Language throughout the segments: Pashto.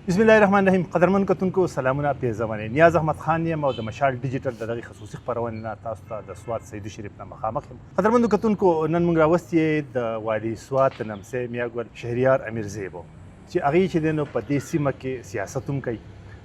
بسم الله الرحمن الرحیم. قدرمن کتونکو، سلامونه پیزونه. نیاز احمد خان یم او د مشال ډیجیټل د دغه خصوصي خپرونې نه تاسو ته د سوات سیدو شریف نه مخامخ یم. قدرمن کتونکو، نن موږ راوستي د والي سوات نمسه میا ګل شهریار امیرزیب چې هغه چې دی نو په دې سیمه کې سیاست هم کوي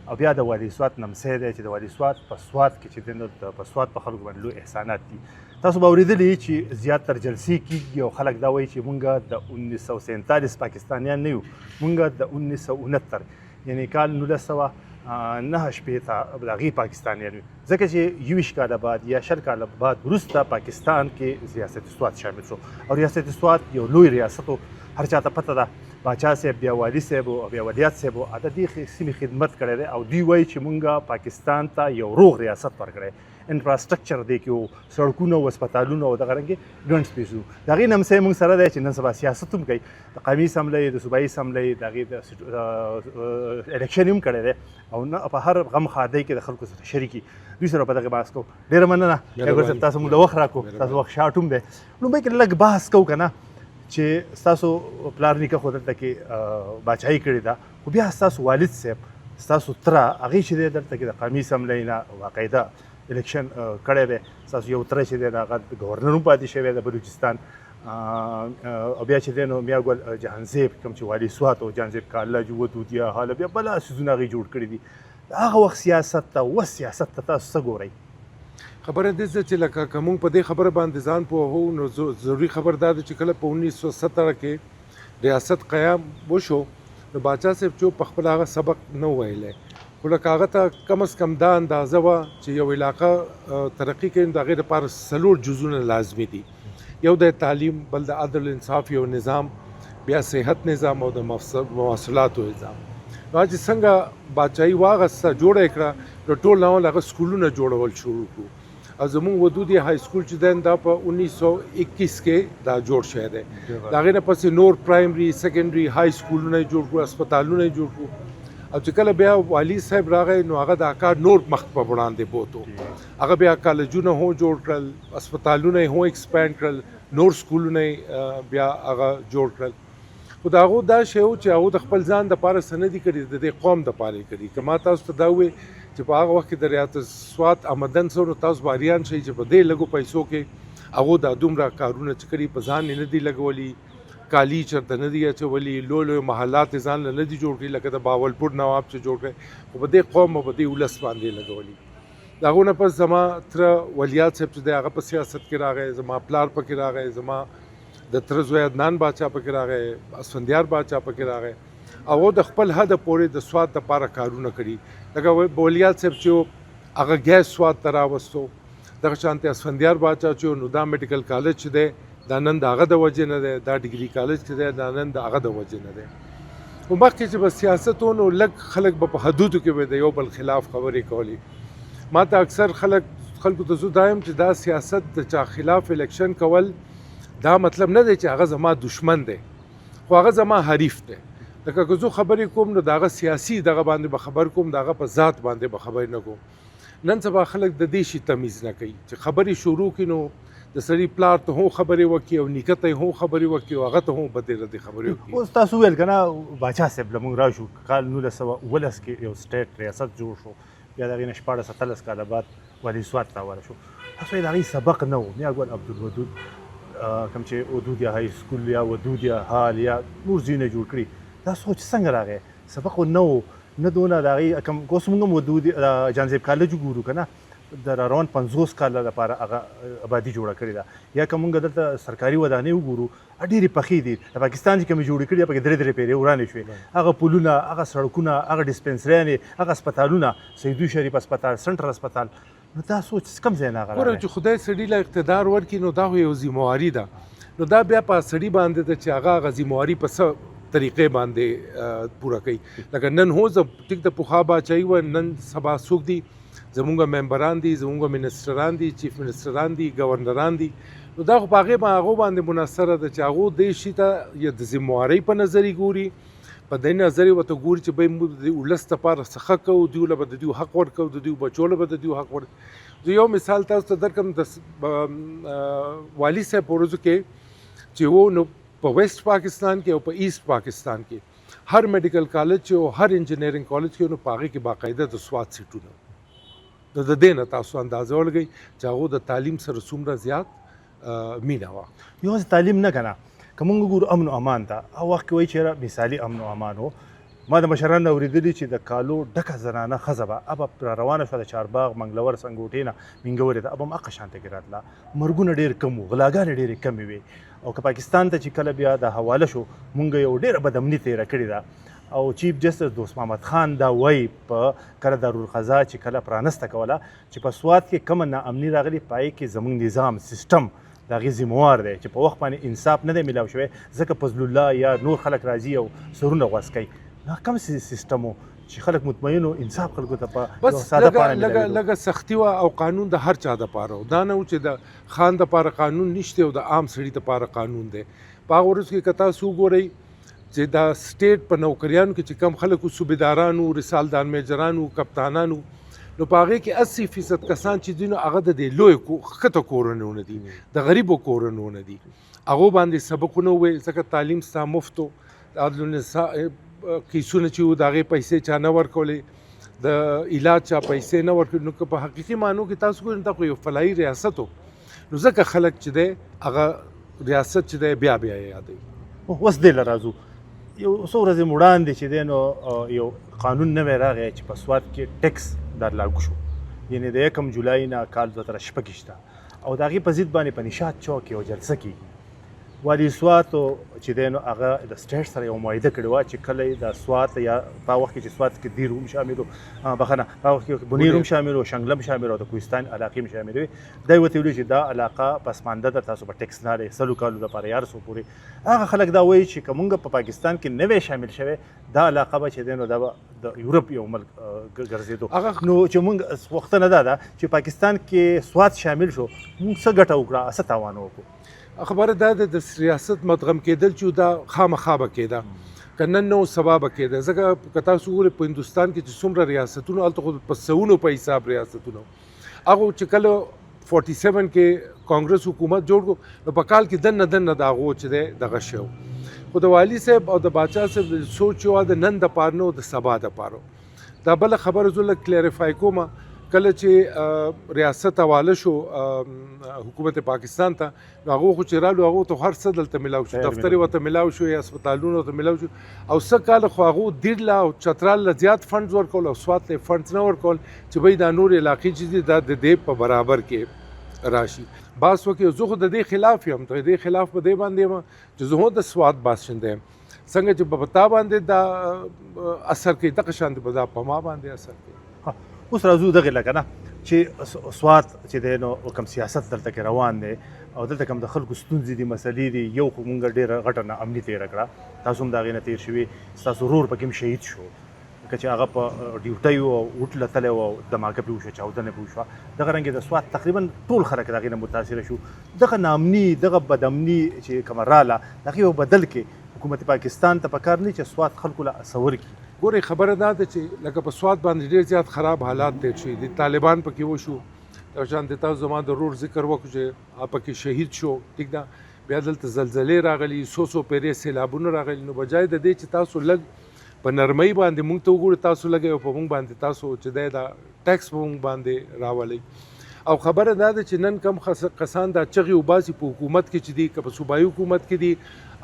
او بیا د والي سوات نمسه دی چې د والي سوات په سوات کې چې دی نو په سوات په خلکو باندې لوی احسانات دي. تاسو به اورېدلي چې زیات تر جلسې کېږي او خلک دا وایي چې مونږ د 1947 پاکستانیان نه یو، مونږ د 1969 یعنی کال 1969 د هغې پاکستانیان یو، ځکه چې 21 کاله بعد یا 20 کاله بعد وروسته پاکستان کې ریاست سوات شامل شو او ریاست سوات یو لوی ریاست و. هر چا ته پته ده، باچا صاحب، بیا والي صاحب او بیا ولیات صاحب د دې سیمې خدمت کړی دی او دوی وایي چې مونږ پاکستان ته یو روغ ریاست ورکړی، انفراسټرکچر دی کې وو، سړکونه او هسپتالونه او دغه رنګې ګڼ سپیسو. د هغې نمسۍ موږ سره دی چې نن سبا سیاست هم کوي، د قومي اسمبلۍ، د صوبایي اسمبلۍ، د هغې د الیکشن هم کړی دی او نه په هر غم ښادۍ کې د خلکو سره شریکي. دوی سره په دغه بحث کوو. ډېره مننه اګر صاحب، تاسو موږ له وخت راکړو، تاسو وخت شارټ هم دی. لومړی کې لږ بحث کوو که نه چې ستاسو پلار نیکه خو دلته کې باچاهي کړې ده، خو بیا ستاسو والد صاحب، ستاسو تره، هغې چې دی دلته کې د قومي اسمبلۍ نه باقاعده الیکشن کړی دی. ستاسو یو تره چې دی هغه ګورنر هم پاتې شوی د بلوچستان او بیا چې دی نو میا ګل جهانزیب کوم چې والي سوات او جهانزیب کالج ودودیا هاله بیا بلا څیزونه هغې جوړ کړي دي. هغه وخت سیاست ته اوس سیاست ته تاسو څه ګورئ؟ خبره دې ده چې لکه که موږ په دې خبره باندې ځان پوهوو نو ضروري خبر دا ده چې کله په 1970 کې ریاست قیام وشو نو باچا صاحب چې په خپل هغه سبق نه ویلی، خو لکه هغه ته کم از کم دا اندازه وه چې یو علاقه ترقي کوي نو د هغې دپاره څلور جزونه لازمي دي. یو د تعلیم، بل د عدل انصاف یو نظام، بیا صحت نظام او د مواصلاتو نظام. نو چې څنګه باچایي واغسته جوړه یې کړه نو ټول نه اول هغه سکولونه جوړول شروع کړو او زموږ ودودي های سکول چې دی دا په 1921 کې دا جوړ شوی دی. د هغې نه پسې نور پرایمري، سیکنډري، های سکولونه یې جوړ کړو، هسپتالونه یې جوړ کړو. او چې کله بیا والي صاحب راغی نو هغه دا کار نور مخ په وړاندې بوتو. هغه بیا کالجونه هم جوړ کړل، هسپتالونه یې هم ایکسپاند کړل، نور سکولونه یې بیا هغه جوړ کړل. خو د هغو دا شی و چې هغو د خپل ځان دپاره څه نه دي کړي، د دې قوم دپاره یې کړي. که ما تاسو ته دا ووایي چې په هغه وخت کې د ریاست سوات آمدن څه و نو تاسو به حیران شئ چې په دې لږو پیسو کې هغو دا دومره کارونه چې کړي، په ځان یې نه دي لګولي، کالي چېرته نه دي اچولي، لوی لوی محلات یې ځان له نه دي جوړ کړي لکه د بهاولپور نواب چې جوړ کړی، خو په دې قوم او په دې ولس باندې یې لګولي. د هغو نه پس زما تره ولیاد صاحب چې دی هغه په سیاست کې راغی، زما پلار پکې راغی، زما د تره زوی عدنان باچا پکې راغی، اسفندیار باچا پکې راغی. هغو د خپل حده پورې د سوات دپاره کارونه کړي. لکه ولیاد صاحب چې هغه ګیس سوات ته راوستو، دغه شانتې اسفندیار باچا چې نو دا میډیکل کالج چې دی دا نن د هغه د وجې نه دی، دا ډیګري کالج چې دی دا نن د هغه د وجې نه دی. خو مخکې چې به سیاست و نو لږ خلک به په حدودو کې به د یو بل خلاف خبرې کولې. ما ته اکثر خلکو ته زه دا وایم چې دا سیاست د چا خلاف الیکشن کول دا مطلب نه دی چې هغه زما دشمن دی، خو هغه زما حریف دی. لکه که زه خبرې کوم نو د هغه سیاسي دغه باندې به خبر کوم، د هغه په ذات باندې به خبرې نه کوم. نن سبا خلک د دې شي تمیز نه کوي چې خبرې شروع کړي نو د سړي پلار ته هم خبرې وکړي او نیکه ته هم خبرې وکړي او هغه ته هم بدې ردې خبرې وکړي. اوس تاسو وویل که نه باچا صاحب له موږ راشو، کال 1917 کې یو سټیټ ریاست جوړ شو، بیا د هغې نه 16 18 کاله بعد والي سوات ته ورشو. تاسو یې د هغې سبق نه و، میا ګل عبدالودود کوم چې ودود یا های سکول یا ودود یا هال یا نور ځایونه جوړ کړي، دا سوچ څنګه راغی؟ سبق نه و، نه دونه د هغې کوم. اوس موږ هم ودود جانزیب کالج وګورو که نه د را روان 50 کاله لپاره هغه ابادي جوړه کړې ده، یا که موږ دلته سرکاري ودانۍ وګورو ډېرې پخې دي، د پاکستان چې کومې جوړې کړي پکې درې درې پېرې ورانې شوې. هغه پلونه، هغه سړکونه، هغه ډسپنسریانې، هغه هسپتالونه، سیدو شریف هسپتال، سنټر هسپتال، نو دا سوچ کوم ځای نه هغه ګوره راغی؟ چې خدای سړي له اقتدار ورکړي نو دا خو یو ذمهواري ده، نو دا بیا په سړي باندې ده چې هغه هغه ذمهواري په څه طریقې باندې پوره کوي. لکه نن هو زه ټیک د پخوا باچایي وه، نن سبا څوک دي؟ زمونږ ممبران دي، زمونږ منسټران دي، چیف منسټران دي، ګورنران دي. نو دا خو په هغې هغو باندې منحصره ده چې هغو دې شي ته یا د ذمهوارۍ په نظر یې ګوري، په دې نظر یې ورته ګوري چې بھئی موږ د ولس دپاره څه ښه کوو، دوی له به د دوی حق ورکوو، د دوی بچو له به د دوی حق ورکوو. زه یو مثال تاسو ته درکړم، د والي صاحب په ورځو کې چې و نو په ویسټ پاکستان کې او په ایست پاکستان کې هر میډیکل کالج چې او هر انجینیرینګ کالج کې، نو په هغې کې باقاعده د سوات سیټونه. نو د دې نه تاسو اندازه ولګئ چې هغو د تعلیم سره څومره زیات مینه وه. یوازې تعلیم نه کنه، که موږ وګورو امن او امان ته، هغه وخت کې وایي چې مثالي امن او امان و. ما د مشرانو اورېدلي چې د کالو ډکه زنانه ښځه به ابه را روانه شوه د چارباغ منګلور سنګوټې نه مینګورې ته، ابه هم هقه شانته کې راتله. مرګونه ډېر کم وو، غلاګانې ډېرې کمې وې. او که پاکستان ته چې کله بیا د حواله شو، مونږ یو ډېره بدامني تېره کړې ده. او چیف جسټس دوست محمد خان دا وایي په کله دارالقضا چې کله پرانسته کوله چې په سوات کې کومه ناامني راغلي، پای کې زمونږ نظام سیستم د هغې ذمهوار دی چې په وخت باندې انصاف نه دی میلاو شوی، ځکه فضل الله یا نور خلک راځي او سرونه غوڅ کوي. دا کوم سیستم و چې خلک مطمئن وو، انصاف خلکو ته په بس ساده لږه پاڼه لږه ملاوېدو؟ لږه سختی وه او قانون د هر چا دپاره و. دا نه و چې د خان دپاره قانون نشته او د عام سړي دپاره قانون دی. په هغه ورځ کې که تاسو وګورئ چې دا سټیټ په نوکریانو کې چې کم خلک وو، صوبېداران وو، رسالدان میجران وو، کپتانان وو، نو په هغې کې 80% کسان چې دي نو هغه د دې لویو ښکته کورنیو نه دي، د غریبو کورنیو نه دي. هغو باندې سبقونه وویل، ځکه تعلیم ستا مفت و. د عدل النساء کیسونه چې وو د هغې پیسې چا نه ورکولې، د علاج چا پیسې نه ورکولې. نو که په حقیقي معنو کې تاسو ګورئ دا خو یو فلاحي ریاست و، نو ځکه خلک چې دی هغه ریاست چې دی بیا بیا یې یادوي. اوس دې له راځو، یو څو ورځې مو وړاندې چې دی نو یو قانون نوی راغی چې په سوات کې ټیکس در لاګو شو، یعنې د 1 جولای نه کال 2026 او د هغې په ضد باندې په نشاط چوک کې یوه جلسه کېږي. والي سوات چې دی نو هغه د سټیټ سره یو معاهده کړې وه چې کله یې د سوات یا په وخت کې چې سوات کې دیر هم شامل و، بخښنه، په وخت کې بونیر هم شامل و، شنګله هم شامل و، د کوهستان علاقې هم شامل وې. دا یې ورته ویلي چې دا علاقه پسمانده ده، تاسو به ټیکس نه لرئ سلو کالو دپاره یا هر څو پورې. هغه خلک دا وایي چې که موږ په پاکستان کې نوی شامل شوی دا علاقه به چې دی نو دا به د یورپ یو ملک ګرځېدو. نو چې موږ غوښتنه دا ده چې پاکستان کې سوات شامل شو، موږ څه ګټه وکړه، څه تاوان وکړو؟ خبره دا ده د ریاست مدغم کېدل چې دا خامخا به کېده، که نن نه و سبا به کېده. ځکه که تاسو وګورئ په هندوستان کې چې څومره ریاستونه، هلته خو په سوونو په حساب ریاستونه، هغو چې کله 47 کې کانګرس حکومت جوړ کړو نو په کال کې دننه دننه د هغو چې دی دغه شی و. خو د والي صاحب او د باچا صاحب سوچ یو د نن دپاره نه و، د سبا دپاره و. دا بله خبره زه لږ کلیریفای کوم، کله چې ریاست حواله شو حکومت پاکستان ته، نو هغو خو چې رالو هغو ته هر څه دلته میلاو شو، دفتر یې ورته میلاو شو، یا هسپتالونه ورته میلاو شو. او څه کاله خو هغو دیر له او چترال له زیات فنډز ورکول او سوات له یې فنډز نه ورکول چې بھئی دا نورې علاقې چې دي دا د دې په برابر کې راشي. باس وکړي. زه خو د دې خلاف یم، د دې خلاف په دې باندې یم چې زه هم د سوات باشنده یم. څنګه چې په تا باندې دا اثر کوي دغه شان به دا په ما باندې اثر کوي. اوس راځو دغې لکه نه چې سوات چې دی نو کوم سیاست دلته کې روان دی او دلته کوم د خلکو ستونزې دي، مسلې دي. یو خو مونږ ډېره غټه ناامني تېره کړه، تاسو هم د هغې نه تېر شوي، ستاسو ورور پکې هم شهید شو، که چې هغه په ډیوټۍ و او وټ له تللی و او دماکه پرې وشوه، چاودنه پرې وشوه. دغه رنګ د سوات تقریبا ټول خلک د هغې نه متاثره شو. دغه ناامني، دغه بدامني چې کومه راله، د هغې په بدل کې حکومت پاکستان ته پکار نه چې سوات خلکو له څه ورکړي. ګورئ خبره دا ده چې لکه په سوات باندې ډېر زیات خراب حالات تېر شوي دي، طالبان پکې وشو، دا شان د تاسو زما د ورور ذکر وکړو چې هغه پکې شهید شو، ټیک ده. بیا دلته زلزلې راغلي، څو څو پیرې سیلابونه راغلي. نو بجای د دې چې تاسو لږ په نرمۍ باندې مونږ ته وګورئ، تاسو لږ یو په مونږ باندې تاسو چې دی دا ټیکس په مونږ باندې راولئ. او خبره دا ده چې نن کم کسان دا چغې وباسي په حکومت کې چې دي، که په صوبایي حکومت کې دي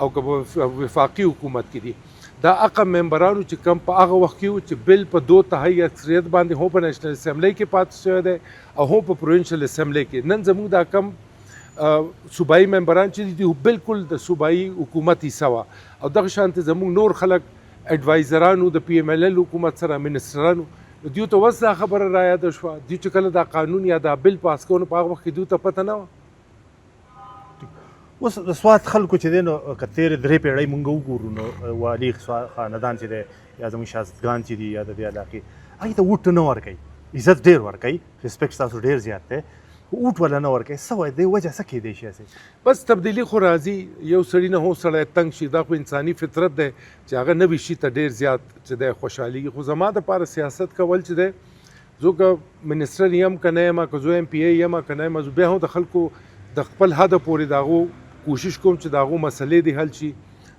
او که په وفاقي حکومت کې دي، دا هغه ممبرانو چې کم په هغه وخت کې وو چې بل په دوه تهایي اکثریت باندې هم په نېشنل اسمبلۍ کې پاتې شوی دی او هم په پروینشل اسمبلۍ کې. نن زموږ دا کم صوبایي ممبران چې دي بالکل د صوبایي حکومت حصه وه، او دغه شانتې زموږ نور خلک اډوایزرانو د پي ایم ایل ایل حکومت سره منسټرانو، نو دوی ته اوس دا خبره را یاده شوه. دوی چې کله دا قانون یا دا بل پاس کوو نو په هغه وخت کې دوی ته پته نه وه. اوس د سوات خلکو چې دی نو که تېرې درې پېړۍ مونږ وګورو نو والي خاندان چې دی یا زموږ شاهزادګان چې دي یا د دې علاقې، هغوی ته ووټ نه ورکوي، عزت ډېر ورکوي، ریسپیکټ ستاسو ډېر زیات دی، خو ووټ وله نه ورکوي. څه وایي دې وجه څه کېدای شي؟ هسې بس تبدیلي خو راځي، یو سړي نه هو سړی تنګ شي، دا خو انساني فطرت دی چې هغه نوي شي ته ډېر زیات چې دی خوشحالېږي. خو زما دپاره سیاست کول چې دی، زه که منسټر یم که نه یم، که زه ایم پي ای یم که نه یم، زه بیا هم د خلکو د خپل حده پورې د هغو کوشش کوم چې د هغو مسلې دې حل شي،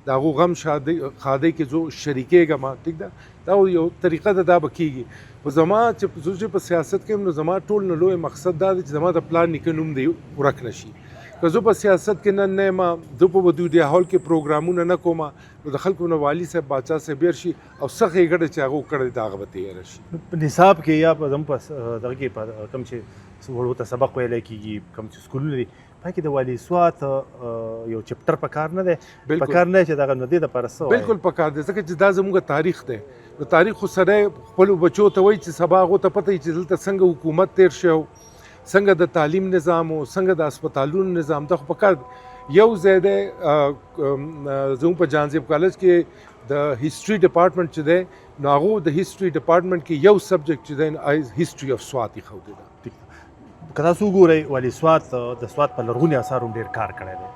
د هغو غم ښادۍ کې زه شریکېږم، ټیک ده، دا یو طریقه ده، دا به کېږي. خو زما چې زه چې په سیاست کې یم نو زما ټول نه لوی مقصد دا دی چې زما د پلار نیکه نوم دی ورک نه شي. که زه په سیاست کې نن نه یم، زه په ودودیا هال کې پروګرامونه نه کوم، نو د خلکو نه والي صاحب باچا صاحب هېر شي او څه ښېګړه چې هغه کړی ده هغه به ترې هېره شي. په نصاب کې یا په زموږ په دغه کې په کوم چې وړو ته سبق ویلی کېږي، کوم چې سکولونه دي، په کې د والي سوات یو chapter په کار نه دی، په کار نه دی چې دغه نو دې دپاره څه وایي؟ بالکل په کار دی، ځکه چې دا زموږ تاریخ دی. نو تاریخ خو سړی خپلو بچو ته وایي چې سبا هغو ته پته وي چې دلته څنګه حکومت تېر شوی، څنګه د تعلیم نظام و، څنګه د هسپتالونو نظام، دا خو په کار دی. یو ځای دی زموږ په جانزیب کالج کې د history department چې دی، نو هغو د history department کې یو subject چې دی history of Swat ایښودی ده. که تاسو وګورئ والي سوات د سوات په لرغوني اثارو هم ډېر کار کړی دی.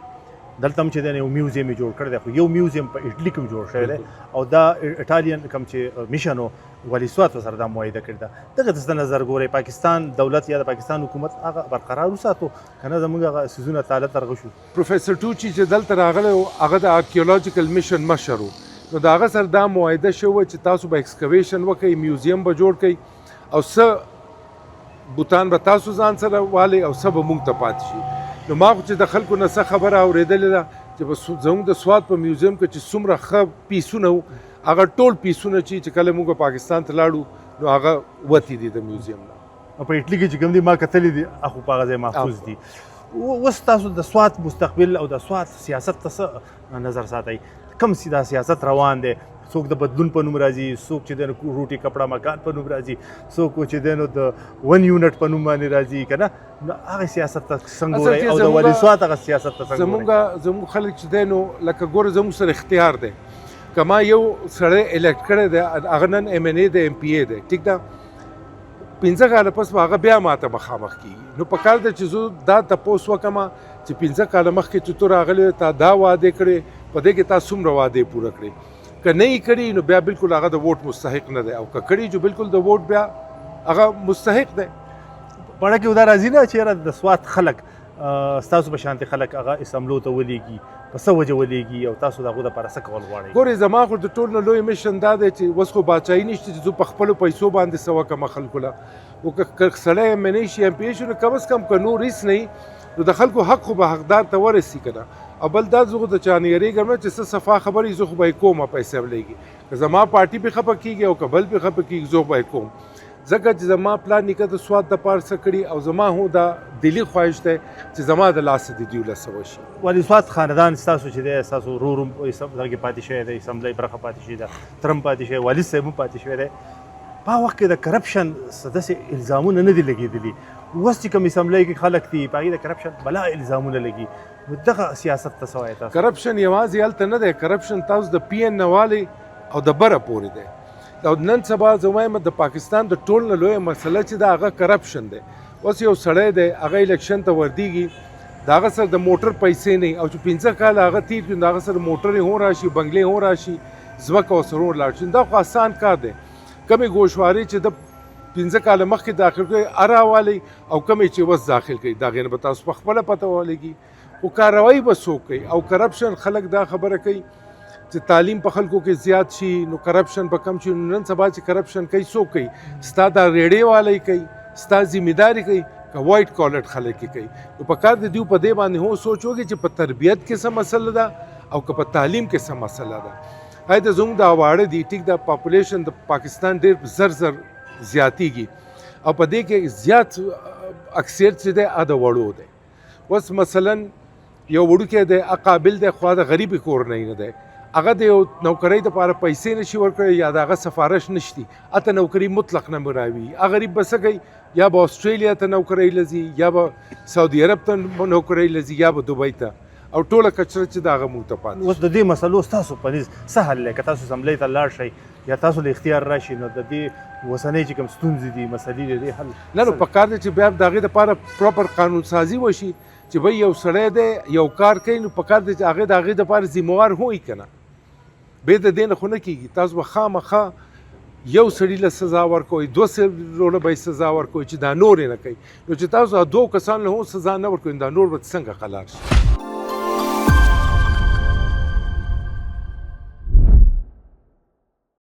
دلته هم چې دی یو museum یې جوړ کړی دی، خو یو museum په اټلي کې هم جوړ شوی دی او دا Italian کوم چې mission و والي سوات ورسره دا معاهده کړې ده. دغه ته څه نظر ګورئ؟ پاکستان دولت یا د پاکستان حکومت هغه برقرار وساتو که نه زموږ هغه څیزونه تاله ترغه شو؟ پروفیسور ټوچي چې دلته راغلی و هغه د archaeological mission مشر و، نو د هغه سره دا معاهده شوې چې تاسو به excavation وکړئ، museum به جوړ کړئ او څه بوتان به تاسو ځان سره والئ او څه به موږ ته پاتې شي. نو ما خو چې د خلکو نه څه خبره اورېدلې ده چې زموږ د سوات په museum کې چې څومره ښه پیسونه وو، هغه ټول پیسونه چې کله موږ پاکستان ته لاړو نو هغه وتي دي د museum نه. او په اټلي کې چې کوم دي ما کتلي دي، هغه په هغه ځای محفوظ دي. اوس تاسو د سوات مستقبل او د سوات سیاست ته څه نظر ساتئ؟ کوم دا سیاست روان دی؟ څوک د بدلون په نوم راځي، څوک چې دی نو روټي کپړه مکان په نوم راځي، څوک چې دی نو د one unit په نوم باندې راځي، که نه؟ نو هغه سیاست ته څنګه ګورئ او د والي سوات هغه سیاست ته څنګه ګورئ؟ زموږ خلک چې دی نو لکه ګوره زموږ سره اختیار دی. که ما یو سړی elect کړی دی، هغه نن MNA دی، MPA دی، ټیک ده، 5 کاله پس به هغه بیا ما ته مخامخ کېږي. نو په کار ده چې زه دا تپوس وکړم چې 5 کاله مخکې چې ته راغلی تا دا وعدې کړې، په دې کې تا څومره وعدې پوره کړې؟ که نه یې کړي نو بیا بالکل هغه د ووټ مستحق نه دی، او که کړي چې بالکل د ووټ بیا هغه مستحق دی. په اړه کې دا راځي نه چې یاره د سوات خلک ستاسو په شانتې خلک هغه اسمبلو ته ولېږي، په څه وجه ولېږي او تاسو د هغو دپاره څه کول غواړئ؟ ګورئ زما خو د ټولو نه لوی mission دا دی چې اوس خو باچایي نشته چې زه په خپلو پیسو باندې څه وکړم خلکو له، خو که سړی MNA شي، MPA شي، نو کم از کم که نور هېڅ نه وي نو د خلکو حق خو به حقدار ته ورسي که نه. او بل دا زه خو د چا نه یېرېږم نه چې څه صفا خبرې زه خو به یې کوم په اسمبلۍ کې، که زما پارټي پرې خفه کېږي او که بل پرې خفه کېږي زه خو به یې کوم، ځکه چې زما پلار نیکه د سوات دپاره څه کړي او زما هم دا دلي خواهش دی چې زما د لاسه د دیو له څه وشي. والي سوات خاندان ستاسو چې دی، ستاسو ورور هم دغه کې پاتې شوی دی، اسمبلۍ برخه پاتې شوې ده، ترم پاتې شوی، والي صاحب هم پاتې شوی دی. په هغه وخت کې د corruption څه داسې الزامونه نه دي لګېدلي، اوس چې کوم اسمبلۍ کې خلک دي په هغې د corruption بلا الزامونه لګي، نو دغه سیاست ته څه وایې تاسو؟ corruption یوازې هلته نه دی، corruption تاسو د پي این نه والئ او د بره پورې دی. او نن سبا زه وایم د پاکستان د ټول نه لویه مسله چې ده هغه corruption دی. اوس یو سړی دی هغه election ته وردیږي، د هغه سره د موټر پیسې نه وي، او چې 5 کاله هغه تېر کړي نو د هغه سره موټر یې هم راشي، بنګلې هم راشي، ځمکه ورسره هم لاړ شي. دا خو اسان کار دی. کمې ګوشوارې چې د 5 کاله مخکې داخل کړي هره والئ او کمې چې اوس داخل کړي د هغې نه به تاسو په خپله پته ولګي. خو کارروایي به څوک کوي؟ او corruption خلک دا خبره کوي چې تعلیم په خلکو کې زیات شي نو corruption به کم شي. نو نن سبا چې corruption کوي څوک کوي؟ ستا دا ریړې والی کوي، ستا ذمهداري کوي، که white collar خلک یې کوي. نو په کار د دیو په دې باندې هم سوچ وکړي چې په تربیت کې څه مسله ده او که په تعلیم کې څه مسله ده. آیا د زموږ دا واړه دي، ټیک ده، population د پاکستان ډېر زر زر زیاتېږي او په دې کې زیات اکثریت چې دی هغه د وړو دی. اوس مثلا یو وړوکی دی، هغه قابل دی، خو د غریبې کورنۍ نه دی، هغه د یو نوکرۍ دپاره پیسې نشي ورکړی یا د هغه سفارش نشتي، هلته نوکري مطلق نه مراوي. هغه غریب به څه کوي؟ یا به اسټرالیا ته نوکرۍ له ځي، یا به سعودي عرب ته نوکرۍ له ځي، یا به دوبۍ ته، او ټوله کچره چې د هغه موږ ته پاتې. اوس د دې مسلو ستاسو په نزد څه حل دی؟ که تاسو اسمبلۍ ته لاړ شئ یا تاسو له اختیار راشي نو د دې اوسنۍ چې کوم ستونزې دي، مسلې دي، دې حل نه؟ نو په کار دی چې بیا د هغې دپاره proper قانون سازي وشي چې بھئی یو سړی دی یو کار کوي، نو په کار دی چې هغې د هغې دپاره ذمهوار هم وي که نه. بې د دې نه خو نه کېږي. تاسو به خامخا یو سړي له سزا ورکوئ، دوه سړو له به یې سزا ورکوئ چې دا نور یې نه کوي. نو چې تاسو دوو کسانو له هم سزا نه ورکوئ، دا نور به څنګه قلار شي؟